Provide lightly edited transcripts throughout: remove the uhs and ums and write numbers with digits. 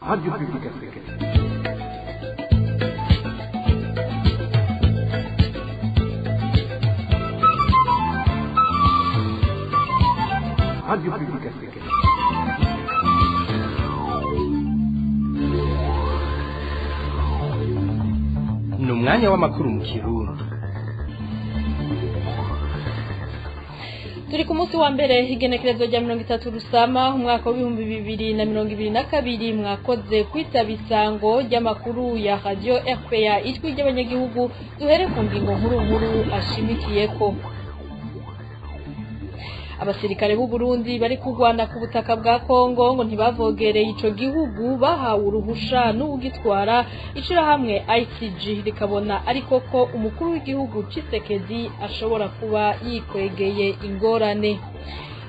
Radio Publique Africaine. Radio Publique Africaine. Ni umwanya w'amakuru mu Kirundi. Turi ku munsi wa mbere, igenekerezo rya 30 Rusama umwaka w'2022. Mwakoze kwitaba isango ry'amakuru ya Radio RPA, Ijwi ry'Abanyagihugu. Duhere ku ngingo nkuru nkuru ashimikiyeko: abasirikare b'u Burundi bari kurwana ku butaka bwa Kongo ngo ntibavogereye ico gihugu, bahawe uruhusha n'uwugitwara. Ishirahamwe ICG rikabona ariko ko umukuru w'igihugu Tshisekedi ashobora kuba yikwegeye ingorane.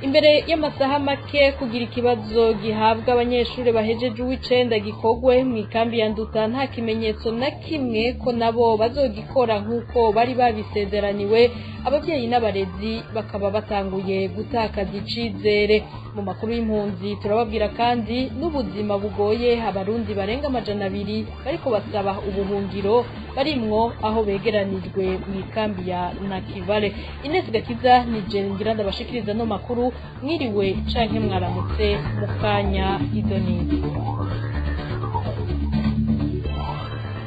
Imbere y'amasaha make kugira ikibazo gihabwa abanyeshuri bahejeje uw'icenda gikogwe mu ikambi ya Nduta, nta kimenyetso na kimwe ko nabo bazogikora nk'uko bari babisezeraniwe. Abavyeyi n'abarezi bakaba batanguye gutakaza icizere. Mu makuru y'impunzi turababwira kandi n'ubuzima bugoye Abarundi barenga 200 bariko basaba ubuhungiro barimwo, aho begeranijwe mu ikambi ya Nakivale. Ines Gakiza ni je ngira ndabashikiriza no makuru. Mwiriwe canke mwaramutse, mukanya idonidi.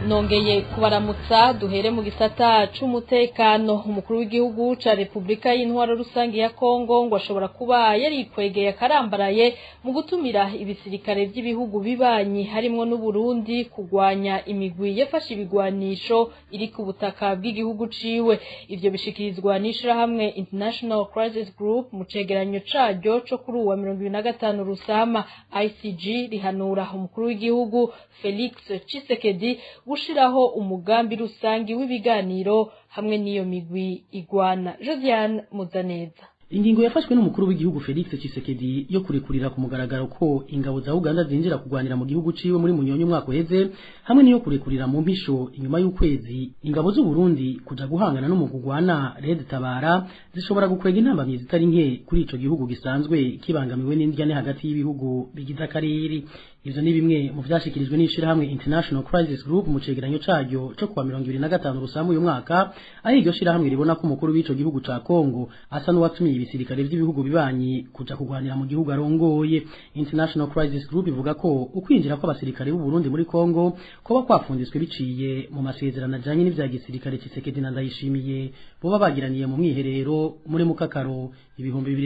Nongeye kubaramutsa. Duhere mu gisata c'umutekano. Umukuru w'igihugu ca Republika y'Intwaro Rusange ya Kongo ngo ashobora kuba yarikwegeye akarambaraye mu gutumira ibisirikare by'ibihugu bibanyi, harimwo n'u Burundi, kugwanya imigwi yafashe ibigwanisho iri ku butaka bw'igihugu ciwe. Ivyo bishikirizwa n'ishirahamwe International Crisis Group mu cegeranyo caryo co kuri uwa 25 Rusama. ICG rihanura umukuru w'igihugu Felix Tshisekedi gushiraho umugambi rusangi w'ibiganiro hamwe n'iyo migwi igwana. Josiane Muzaneza. Ingingo yafashwe n'umukuru w'igihugu Felix Tshisekedi yo kurekurira ku mugaragaro ko ingabo za Uganda zinjira kugwanira mu gihugu ciwe muri Munyonyo umwaka uheze, hamwe n'iyo kurekurira mu mpisho inyuma y'ukwezi ingabo z'u Burundi kuja guhangana n'umugugwana Red Tabara, zishobora gukwega intambamyi zitari nke kuri ico gihugu gisanzwe kibangamiwe n'indyane hagati y'ibihugu bigize akarere. Ivyo ni bimwe mu vyashikirijwe n'ishirahamwe International Crisis Group mu cegeranyo caryo co kuwa 25 Rusama uyu mwaka, aho iryo shirahamwe ribona ko umukuru w'ico gihugu ca Kongo asa n'uwatumiye ibisirikare vy'ibihugu bibanyi kuja kugwanira mu gihugu arongoye. International Crisis Group ivuga ko ukwinjira kw'abasirikare b'u Burundi muri Kongo kuba kwafunditswe biciye mu masezerano ajanye n'ivya gisirikare Tshisekedi na Ndayishimiye boba bagiraniye mu mwiherero muri Mukakaro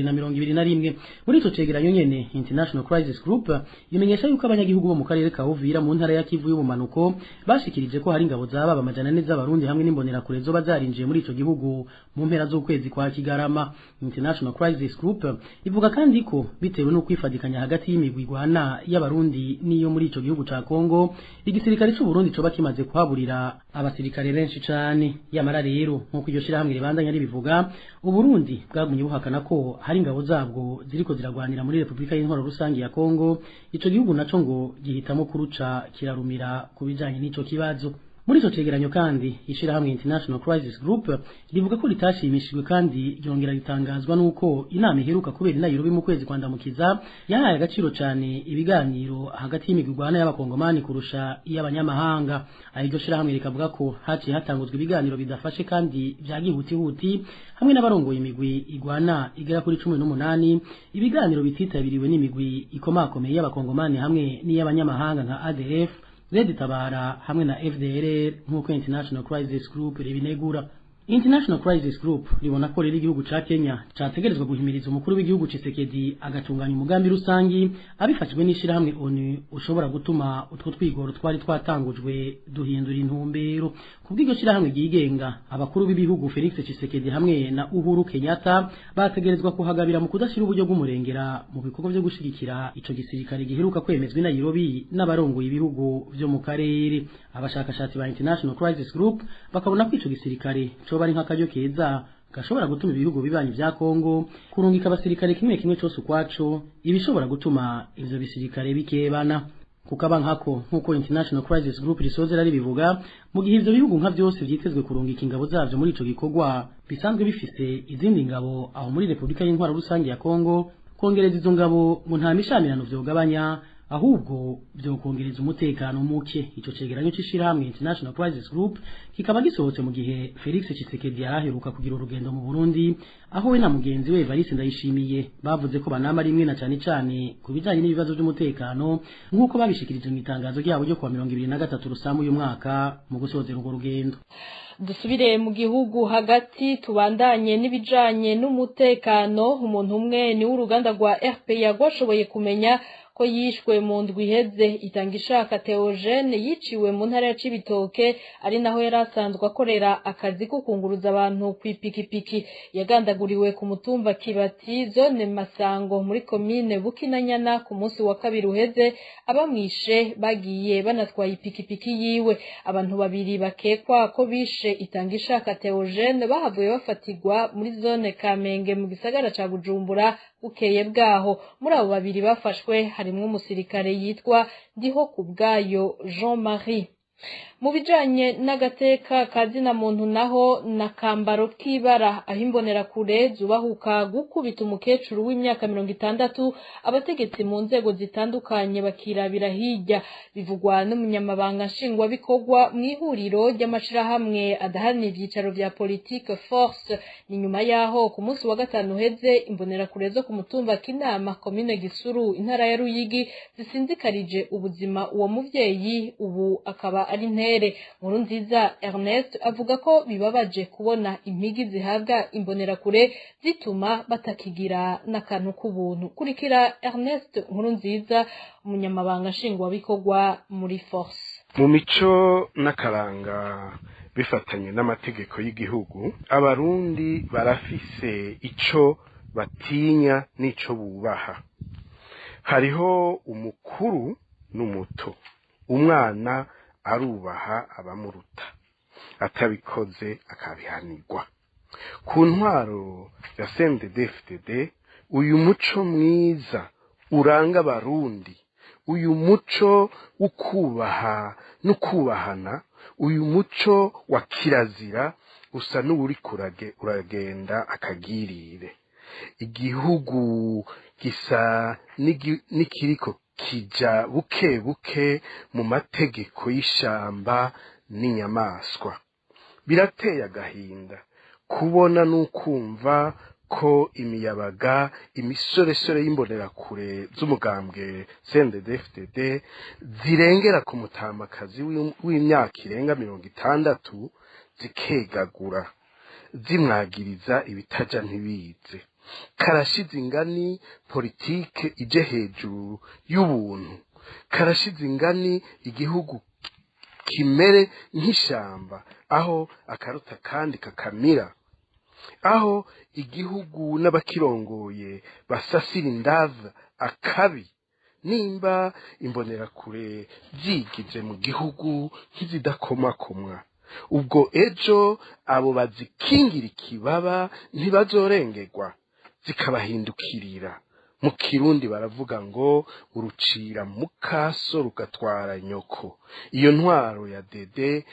2021. Muri ico cegeranyo nyene, International Crisis Group imenyesha yuko abanyagihugu bo mu karere ka Uvira mu ntara ya Kivu y'ubumanuko bashikirije ko hari ingabo zaba 400 z'Abarundi hamwe n'imbonerakure zoba zarinjiye muri ico gihugu mu mpera z'ukwezi kwa Kigarama. International Crisis Group ivuga kandi ko bitewe no kwifadikanya hagati y'imigwi igwana y'Abarundi n'iyo muri ico gihugu ca Kongo, igisirikare c'u Burundi coba kimaze kuhaburira abasirikare benshi cane. Yamara rero, nk'uko iryo shirahamwe ribandanya ribivuga, Uburundi bwagumye buhakana ko hari ingabo zabwo ziriko ziragwanira muri Republika y'Intwaro Rusange ya Kongo. Ico gihugu naco ngo gihitamo kuruca kirarumira ku bijanye n'ico kibazo. Muri ico cegeranyo kandi, ishirahamwe International Crisis Group rivuga ko ritashimishijwe kandi ryongera ritangazwa nuko inama iheruka kubera i Nairobi mu kwezi kwa Ndamukiza yahaye agaciro cane ibiganiro hagati y'imigwi y'Abakongomani kurusha iy'abanyamahanga. Aho iryo shirahamwe rikavuga ko haciye hatanguzwa ibiganiro bidafashe kandi vya gihutihuti hamwe n'abarongoye imigwi igwana igera kuri 18, ibiganiro bititabiriwe n'imigwi ikomakomeye y'Abakongomani hamwe n'iy'abanyamahanga nka ADF, Red Tabara hamwe na FDLR, nk'uko International Crisis Group ribinegura. International Crisis Group ribona ko rero igihugu ca Kenya categerezwa guhimiriza umukuru w'igihugu Tshisekedi agatunganya umugambi rusangi abifashijwe n'ishirahamwe ONU ushobora gutuma utwo twigoro twari twatangujwe duhindura intumbero. Kubw'iryo shirahamwe ryigenga, abakuru b'ibihugu Felix Tshisekedi hamwe na Uhuru Kenyatta bategerezwa kuhagabira mu kudashira uburyo bw'umurengera mu bikorwa vyo gushigikira ico gisirikare giheruka kwemezwa i Nairobi n'abarongoye ibihugu vyo mu karere. Abashakashatsi ba International Crisis Group bakabona ko ico gisirikare coba ari nk'akaryo keza gashobora gutuma ibihugu bibanyi vya Kongo kurungika abasirikare kimwe kimwe cose ukwaco, ibishobora gutuma ivyo bisirikare bikebana. Kukaba nkako, nkuko International Crisis Group risozera ribivuga, mu gihe ivyo bihugu nka vyose vyitezwe kurungika ingabo zavyo muri ico gikorwa bisanzwe bifise izindi ngabo aho muri Republika y'Intwaro Rusange ya Kongo, kongereza izo ngabo ngo nta mishamirano vyogabanya, Ahubwo vyokongereza umutekano muke. Ico cegeranyo c'ishirahamwe International Crisis Group kikaba gisohotse mu gihe Felix Tshisekedi yaraheruka kugira urugendo mu Burundi, aho we na mugenzi we Evariste Ndayishimiye bavuze ko banama rimwe na cane cane ku bijanye n'ibibazo by'umutekano, nk'uko babishikirije mu itangazo ryabo ryo kuwa 23 Rusamu uyu mwaka mu gusozera urwo rugendo. Dusubire mu gihugu hagati, tubandanye n'ibijanye n'umutekano. Umuntu umwe ni w'uruganda rwa RPA rwashoboye kumenya ko yishwe mu ndwi iheze. Itangishaka Theogene yiciwe mu ntara ya Cibitoke, ari naho yari asanzwe akorera akazi ko kunguruza abantu kw'ipikipiki. Yagandaguriwe ku mutumba Kibati, zone Masango, muri komine Bukinanyana ku munsi wa kabiri uheze. Abamwishe bagiye banatwaye ipikipiki yiwe. Abantu babiri bakekwa ko bishe Itangishaka Theogene bahavuye bafatirwa muri zone Kamenge mu gisagara ca Bujumbura bukeye bwaho. Muri abo babiri bafashwe harimwo umusirikare yitwa Ndiho Kubwayo Jean Marie. Mu bijanye n'agateka kazina muntu naho, na kambaro k'ibara aho imbonerakure zubahuka gukubita umukecuru w'imyaka 60, abategetsi mu nzego zitandukanye bakirabira hirya. Bivugwa n'umunyamabanga nshingwabikorwa mu ihuriro ry'amashirahamwe adaharanira ivyicaro vya politike Force. Ni nyuma yaho ku munsi wa gatanu uheze imbonerakure zo ku mutumba Kinama, komine Gisuru, intara ya Ruyigi, zisinzikarije ubuzima uwo muvyeyi, ubu akaba ari ntere. Nkurunziza Ernest avuga ko bibabaje kubona impigi zihabwa imbonerakure zituma batakigira n'akantu k'ubuntu. Kurikira Ernest Nkurunziza, umunyamabanga nshingwabikorwa muri Force. Mu mico n'akaranga, bifatanye n'amategeko y'igihugu, Abarundi barafise ico batinya n'ico bubaha. Hariho umukuru n'umuto, umwana arubaha abamuruta, atabikoze akabihanirwa. Ku ntwaro ya CNDD-FDD, uyu muco mwiza uranga Abarundi, uyu muco wo kubaha no kubahana, uyu muco wa kirazira usa n'uwuriko uragenda akagirire. Igihugu gisa n'ikiriko kija buke buke mu mategeko y'ishamba n'inyamaswa. Birateye agahinda kubona n'ukumva ko imiyabaga, imisoresore y'imbonerakure z'umugambwe CNDD-FDD zirengera ku mutamakazi w'imyaka irenga 60, zikegagura zimwagiriza ibitaja ntibize. Karashize ingani politike ije hejuru y'ubuntu, karashize ingani igihugu kimere nk'ishamba aho akaruta kandi kakamira, aho igihugu n'abakirongoye basasira indava akabi. Nimba imbonerakure zigize mu gihugu nk'izidakomakomwa, ubwo ejo abo bazikingira ikibaba ntibazorengerwa zikabahindukirira? Mu Kirundi baravuga ngo urucira mukaso rugatwara nyoko. Iyo ntwaro ya dede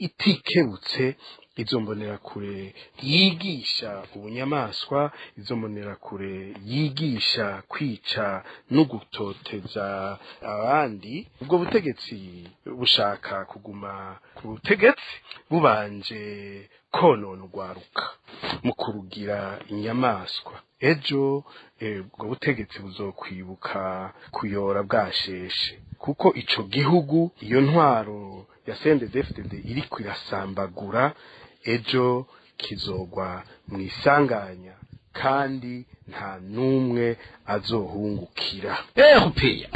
itikebutse, izo mbonerakure yigisha ubunyamaswa, izo mbonerakure yigisha kwica no gutoteza abandi, ubwo butegetsi bushaka kuguma ku butegetsi bubanje konona urwaruka mu kurugira inyamaswa. Ejo ubwo butegetsi buzokwibuka kuyora bwasheshe, kuko ico gihugu iyo ntwaro ya CNDD-FDD iriko irasambagura, ejo kizogwa mu isanganya kandi nta n'umwe azohungukira. RPA.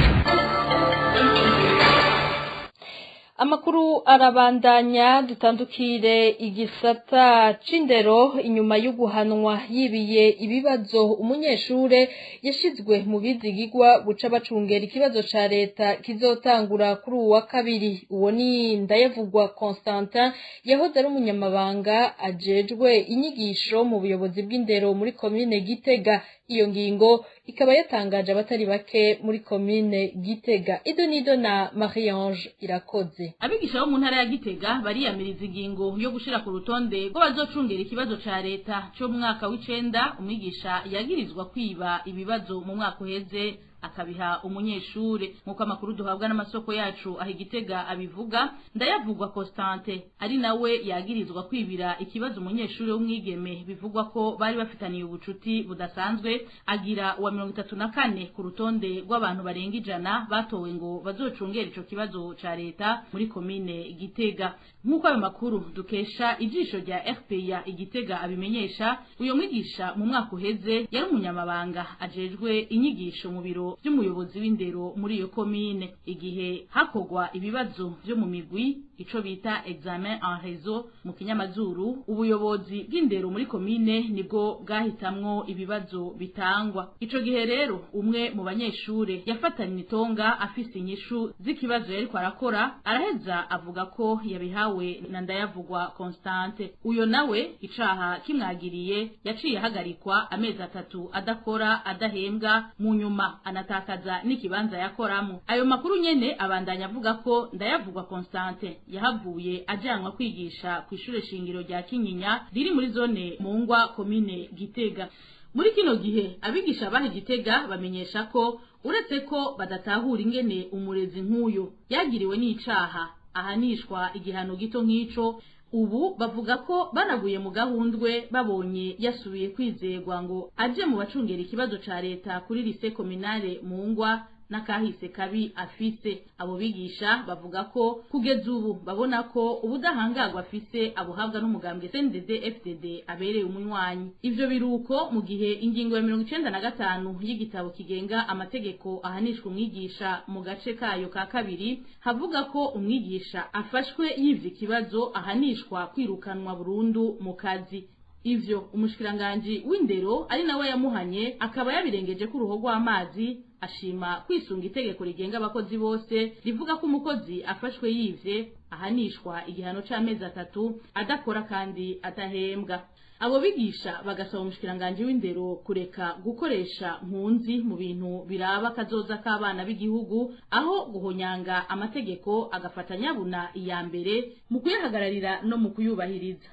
Amakuru arabandanya. Dutandukire igisata c'indero. Inyuma yo guhanwa yibiye ibibazo, umunyeshure yashizwe mu bizigigwa buca bacungera ikibazo ca leta kizotangura kuri uwa kabiri. Uwo ni Ndayavugwa Constantin, yahoze ari umunyamabanga ajejwe inyigisho mu buyobozi bw'indero muri komine Gitega. Iyo ngingo ikaba yatangaje abatari bake muri komine Gitega. Ido nido na Marie Ange Irakoze. Abigisha bo mu ntara ya Gitega bariyamiriza ingingo yo gushira ku rutonde rw'abazocungera ikibazo ca leta cyo mu mwaka w'icenda umwigisha yagirizwa kwiba ibibazo mu mwaka uheze. akabiha umunyeshure. Nk'uko amakuru duhabwa n'amasoko yacu aho Igitega abivuga, Ndayavugwa Constante ari nawe yagirizwa kwibira ikibazo umunyeshure w'umwigeme bivugwa ko bari bafitaniye ubucuti budasanzwe, agira uwa 34 ku rutonde rw'abantu barenga 100 batowe ngo bazocungera ico kibazo ca leta muri komine Gitega. Nk'uko ayo makuru dukesha ijisho rya RPA Igitega abimenyesha, uyo mwigisha mu mwaka uheze yari umunyamabanga ajejwe inyigisho mu biro vy'umuyobozi w'indero muri iyo komine. Igihe hakogwa ibibazo vyo mu migwi, ico bita examen en réseau mu kinyamazuru, ubuyobozi bw'indero muri komine nibwo bwahitamwo ibibazo bitangwa. Ico gihe rero umwe mu banyeshure yafatanye itonga afise inyishu z'ikibazo yariko arakora, araheza avuga ko yabihawe na Ndayavugwa Constante. Uyo nawe icaha kimwagiriye yaciye ahagarikwa amezi 3 adakora, adahembwa, mu nyuma anatakaza n'ikibanza yakoramo. Ayo makuru nyene abandanya avuga ko Ndayavugwa Constante yahavuye ajanwa kwigisha ku ishure shingiro rya Kinyinya riri muri zone Mungwa, komine Gitega. Muri kino gihe abigisha bahe Gitega bamenyesha ko uretse ko badatahura ingene umurezi nk'uyo yagiriwe n'icaha ahanishwa igihano gito nk'ico, ubu bavuga ko banaguye mu gahundwe babonye yasubiye kwizegwa ngo aje mu bacungera ikibazo ca leta kuri lycée communale Mungwa n'akahise kabi afise. Abo bigisha bavuga ko kugeza ubu babona ko ubudahangagwa afise abuhabwa n'umugambwe CNDD FDD abereye umunywanyi. Ivyo biruko mu gihe ingingo ya 95 y'igitabo kigenga amategeko ahanishwa umwigisha mu gace kayo ka kabiri havuga ko umwigisha afashwe yivye ikibazo ahanishwa kwirukanwa burundu mu kazi. Ivyo umushikiranganje w'indero ari nawe yamuhanye akaba yabirengeje ku ruho rw'amazi, ashima kwisunga itegeko rigenga abakozi bose rivuga ko umukozi afashwe yivye ahanishwa igihano c'amezi 3 adakora kandi adahembwa. Abo bigisha bagasaba umushikiranganje w'indero kureka gukoresha nkunzi mu bintu biraba kazoza k'abana b'igihugu, aho guhonyanga amategeko agafatanya buna iya mbere mu kuyahagararira no mu kuyubahiriza.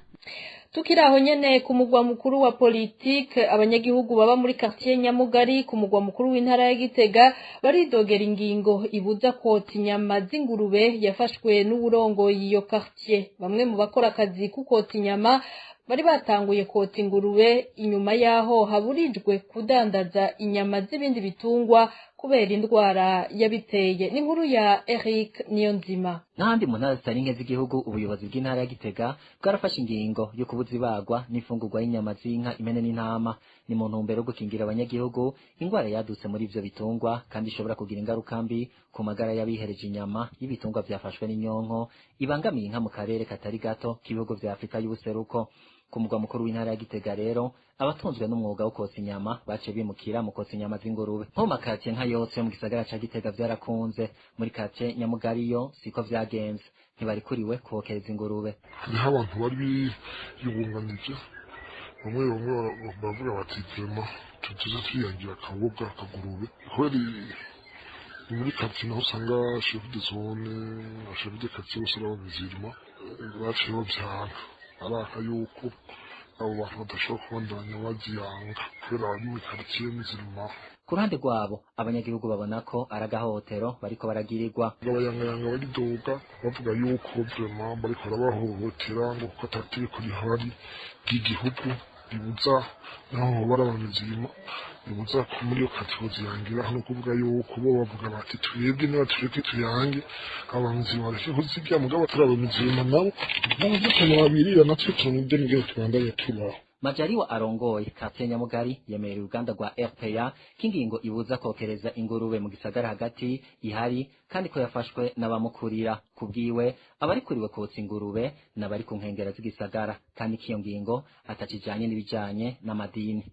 Tukiri aho nyene ku mugwa mukuru wa politique, abanyagihugu baba muri quartier Nyamugari ku mugwa mukuru w'intara ya Gitega baridogera ingingo ibuza kotsa inyama z'ingurube yafashwe n'uburongoye iyo quartier. Bamwe mu bakora akazi kukotsa inyama bari batanguye kotsa ingurube inyuma yaho haburijwe kudandaza inyama z'ibindi bitungwa kubera indwara yabiteye. Ni inkuru ya Eric Niyonzima. N'ahandi mu ntara zitari nke z'igihugu, ubuyobozi bw'intara ya Gitega bwarafashe ingingo yo kubuza ibagwa n'imfungurwa y'inyama z'inka, impene n'intama. Ni mu ntumbero yo gukingira abanyagihugu ingwara yadutse muri ivyo bitungwa kandi ishobora kugira ingaruka mbi ku magara y'abihereje inyama y'ibitungwa vyafashwe n'inyonko ibangamiye inka mu karere katari gato k'ibihugu vya Afrika y'ubuseruko. Ku mugwa mukuru w'intara ya Gitega rero, abatunzwe n'umwuga wo kotsa inyama baciye bimukira mu kotsa inyama z'ingurube. Nko mu makatiye nka yose yo mu gisagara ca Gitega vyarakunze, muri katiye Nyamugari yo siko vyagenze, ntibarikuriwe kokereza ingurube. Hariho abantu bari biyungunganije, bamwe bamwe bavuga bati vraiment tuze twiyangira akaboga akagurube, kubera muri katiye naho usanga chef de zone, chef de quartier bose ari abamizirima, baciye bavyanga araka yuko abo bantu badashobora kubandanya baziyanga kubera bari muri quartier muzima. Ku ruhande rwabo abanyagihugu babona ko ari agahotero bariko baragirirwa. Abayangayanga baridoga bavuga yuko vraiment bariko barabahohotera, ngo kuko atategeko rihari ry'igihugu ribuza naho bari abamizirima ribuza ko muri iyo quartier baziyangira. Hano kuvuga yuko bo bavuga bati twebwe niba tureke tuyange abamizirima bareke kuzirya, mugabo atari abamizirima nabo bumvikana babirira, natwe turamubye n'ingene tubandanya tubaho. Majaliwa arongoye quartier Nyamugari yemerera uruganda rwa RPA k'ingingo ibuza kokereza ingurube mu gisagara hagati ihari, kandi ko yafashwe n'abamukurira. Kubwiwe abarikuriwe kotsa ingurube n'abari ku nkengera z'igisagara, kandi k'iyo ngingo atakijanye n'ibijanye n'amadini.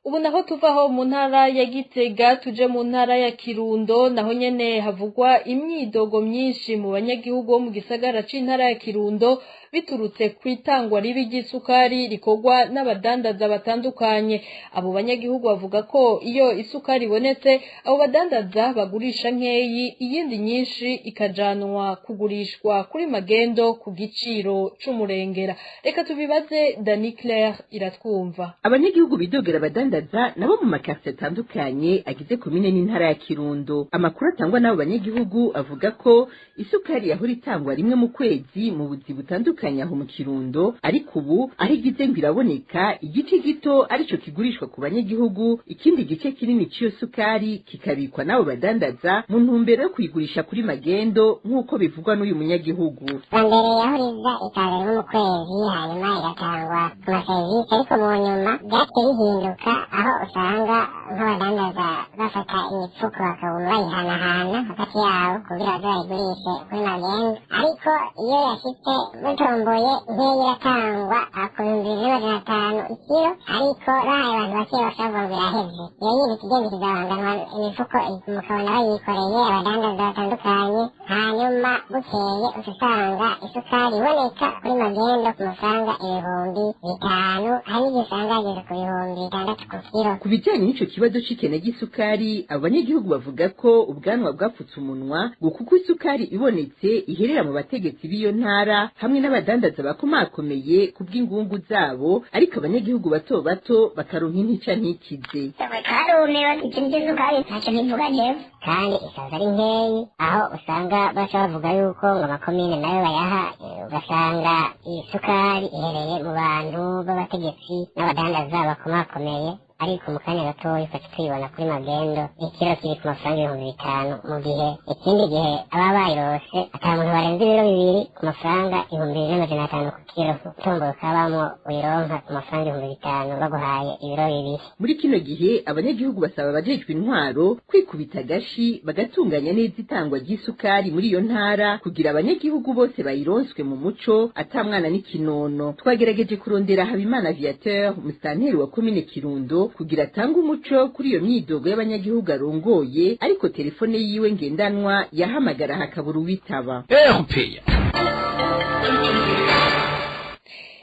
Ubu naho tuvaho mu ntara ya Gitega tuje mu ntara ya Kirundo, naho nyene havugwa imyidogo myinshi mu banyagihugu bo mu gisagara c'intara ya Kirundo biturutse kwitangwa ribi ry'isukari rikorwa n'abadandaza batandukanye. Abo banyagihugu bavuga ko iyo isukari ibonetse abo badandaza bagurisha nkeyi, iyindi nyinshi ikajanwa kugurishwa kuri magendo ku giciro c'umurengera. Reka tubibaze Dani Claire iratwumva. Abanyagihugu bidogera abadandaza Abadandaza nabo mu makartie atandukanye agize komine n'intara ya Kirundo. Amakuru atangwa n'abo banyagihugu avuga ko isukari yahora itangwa rimwe mu kwezi mu buzi butandukanye aho mu Kirundo, ariko ubu aho igize ngo iraboneka igice gito arico kigurishwa ku banyagihugu, ikindi gice kinini c'iyo sukari kikabikwa n'abo badandaza mu ntumbero yo kuyigurisha kuri magendo, nk'uko bivugwa n'uyu munyagihugu. Bwa mbere yahora iza ikaza rimwe mu kwezi, hanyuma igatangwa ku maserivisi, ariko mu nyuma byaciye bihinduka, aho usanga nk'abadandaza bafata imifuko bakaguma bayihanahana hagati yabo kugira baze bayigurishe kuri magendo. Ariko iyo yashitse mutomboye, nkeya iratangwa ku 2500 ikiro, ariko bahaye abantu bake bashobora ngo iraheze. Iyo nyine ikigenda ikigabanganwa, imifuko mukabona bayikoreye abadandaza batandukanye, hanyuma bukeye uca usanga isukari iboneka kuri magendo ku mafaranga 5000, hari n'igihe usanga yageze ku 6000 ku kiro. Ku bijyanye n'ico kibazo c'ikena ry'isukari, abo banyagihugu bavuga ko ubwanwa bwapfutse umunwa, ngo kuko isukari ibonetse iherera mu bategetsi b'iyo ntara hamwe n'abadandaza bakomakomeye kubw'ingungu zabo, ariko abanyagihugu bato bato bakaronka intica ntikize. Karumiwe, ikintu cy'isukari ntacyo bivuga jewe, kandi ikaza ari nkeyi, aho usanga baca bavuga yuko ngo amakomine nayo bayaha, ugasanga isukari ihereye mu bantu b'abategetsi n'abadandaza bakomakomeye, ariko mu kanya gatoya ukaca tuyibona kuri magendo ikiro kiri ku mafaranga 5000, mu gihe ikindi gihe aba bayirose ata muntu barenze ibiro 2 ku mafaranga 2500 ku kiro, utomboye ukabamwo uyironka ku mafaranga 5000 baguhaye ibiro 2. Muri kino gihe abanyagihugu basaba abajejwe intwaro kwikubita agashi bagatunganya neza itangwa ry'isukari muri iyo ntara, kugira abanyagihugu bose bayironswe mu muco ata mwana n'ikinono. Twagerageje kurondera Habimana Viateur, umusitanteri wa komine Kirundo, kugira atange umuco kuri iyo myidogo y'abanyagihugu arongoye, ariko telefone yiwe ngendanwa yahamagara hakabura uwitaba.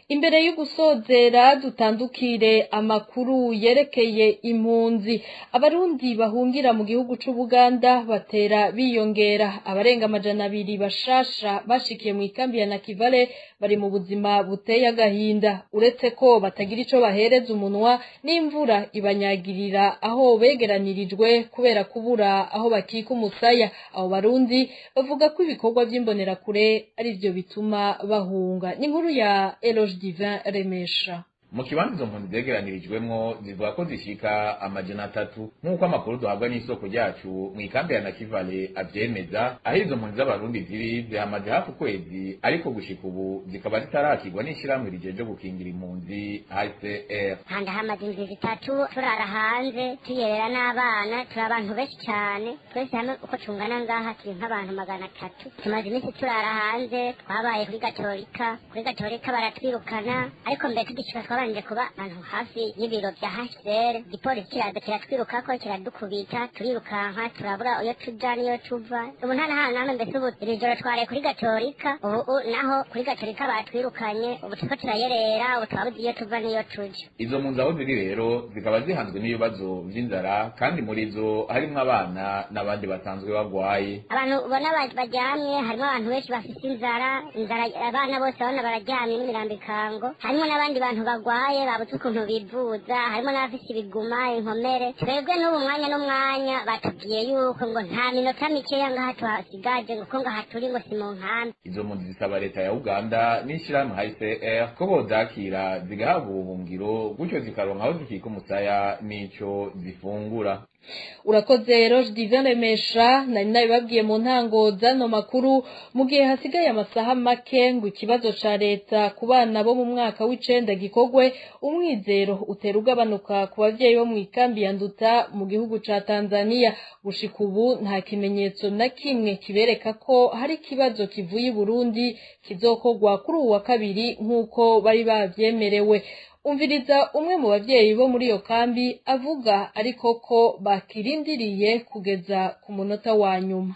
Imbere y'ugusozera dutandukire amakuru yerekeye impunzi. Abarundi bahungira mu gihugu c'Ubuganda batera biyongera. Abarenga 200 bashasha bashikiye mu ikambi ya Nakivale bari mu buzima buteye agahinda, uretse ko batagira ico bahereza umunwa, n'imvura ibanyagirira aho begeranirijwe kubera kubura aho bakika umusaya. Abo barundi bavuga ko ibikorwa vy'imbonerakure ari vyo bituma bahunga. Ni inkuru ya Eloge Divin Remesha. Mu kibanza izo mpunzi zegeranirijwemwo zivuga ko zishika 300, nk'uko amakuru duhabwa n'isoko ryacu mu ikambi ya Nakivale avyemeza. Aho izo mpunzi z'abarundi ziri zihamaze hafi ukwezi, ariko gushika ubu zikaba zitarakirwa n'ishirahamwe rijeje gukingira impunzi HCR. Handa hamaze indwi 3 turara hanze, tuyerera n'abana, turi abantu benshi cyane, twese hamwe uko tungana ngaha turi nk'abantu 300. Tumaze iminsi turara hanze, twabaye kuri Gatolika, kuri Gatolika baratwirukana, ariko mbere tugishika twabanje kuba ahantu hafi y'ibiro vya HCR, igipolisi kiraza kiratwirukako kiradukubita, turirukanka turabura iyo tuja n'iyo tuva. Ubu nta nahantu hamwe, mbese ubu iri joro twaraye kuri Gatolika, ubu naho kuri Gatolika batwirukanye, ubu turiko turayerera, ubu twabuze iyo tuva n'iyo tuja. Izo mpunzi aho ziri rero zikaba zihanzwe n'ibibazo vy'inzara, kandi muri zo harimwo abana n'abandi basanzwe bagwaye. Abantu ubona baryamye, harimo abantu benshi bafise inzara, inzara abana bose babona bararyamye n'imirambikango, harimo n'abandi bantu bagwaye babuze ukuntu bivuza, harimo n'abafise ibiguma, inkomere. Twebwe n'ubu mwanya n'umwanya batubwiye yuko ngo nta minota mikeya ngaha tuhasigaje, ngo ko ngaha turi ngo si mu nkambi. Izo mpunzi zisaba leta ya Uganda n'ishirahamwe HCR ko bozakira zigahabwa ubuhungiro, gutyo zikaronka aho zikika umusaya n'ico zifungura. Urakoze Roge Divin Remesha. Nari nabibabwiye mu ntango zano makuru, mu gihe hasigaye amasaha make ngo ikibazo ca leta ku bana bo mu mwaka w'icenda gikorwe, umwizero utera ugabanuka ku bavyeyi bo mu ikambi ya Nduta mu gihugu ca Tanzania. Gushika ubu nta kimenyetso na kimwe kibereka ko hari ikibazo kivuye i Burundi kizokorwa kuri uwu wa kabiri nk'uko bari bavyemerewe. Umviriza umwe mu bavyeyi bo muri iyo kambi avuga ariko ko bakirindiriye kugeza ku munota wa nyuma.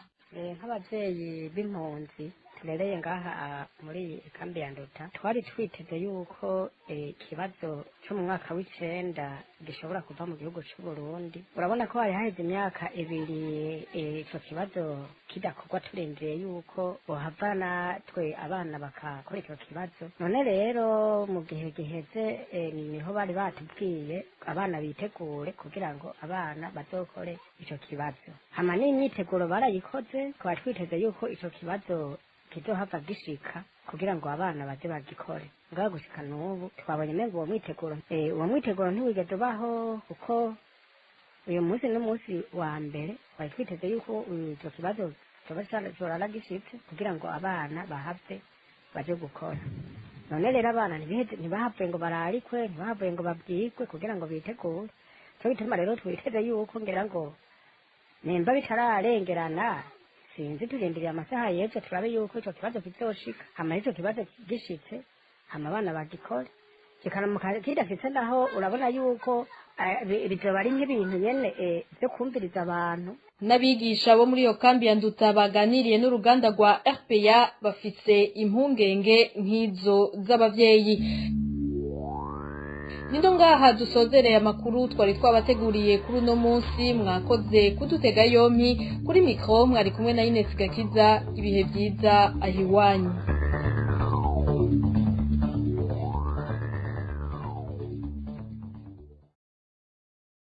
Nk'abavyeyi b'impunzi Turereye ngaha muri kambi ya Nduta, twari twiteze yuko ikibazo cyo mu mwaka w'icenda gishobora kuva mu gihugu c'u Burundi. Urabona ko hari haheze imyaka 2 ico kibazo kidakorwa, turindiriye yuko bohava natwe abana bakakora ico kibazo. None rero mu gihe giheze niho bari batubwiye abana bitegure kugira ngo abana bazokore ico kibazo. Hama n'imyiteguro barayikoze, twari twiteze yuko ico kibazo kizohava gishika kugira ngo abana baze bagikore. Ngaho gushika n'ubu twabonye umengo uwo mwiteguro ntiwigeze ubaho, kuko uyu munsi n'umunsi wa mbere twari twiteze yuko ico kibazo coba corara gishitse kugira ngo abana bahave baje gukora. None rero abana ntibahave ngo bararikwe, ntibahave ngo babyigwe kugira ngo bitegure. Cyo gituma rero twiteze yuko ngira ngo nimba bitararengerana, sinzi, turindiriye amasaha y'ejo turabe yuko ico kibazo kizoshika. Hama ico kibazo gishitse, hama abana bagikore. Kikaramuka kidashitse naho, urabona yuko bizoba ari nk'ibintu nyene vyo kumviriza abantu. N'abigisha bo muri iyo kambi ya Nduta baganiriye n'uruganda rwa RPA bafise impungenge nk'izo z'abavyeyi. Nindo ngaha dusozereye amakuru twari twabateguriye kuri uno munsi. Mwakoze kudutega yompi. Kuri micro mwari kumwe na Ines Gakiza. Ibihe byiza ahiwanyu.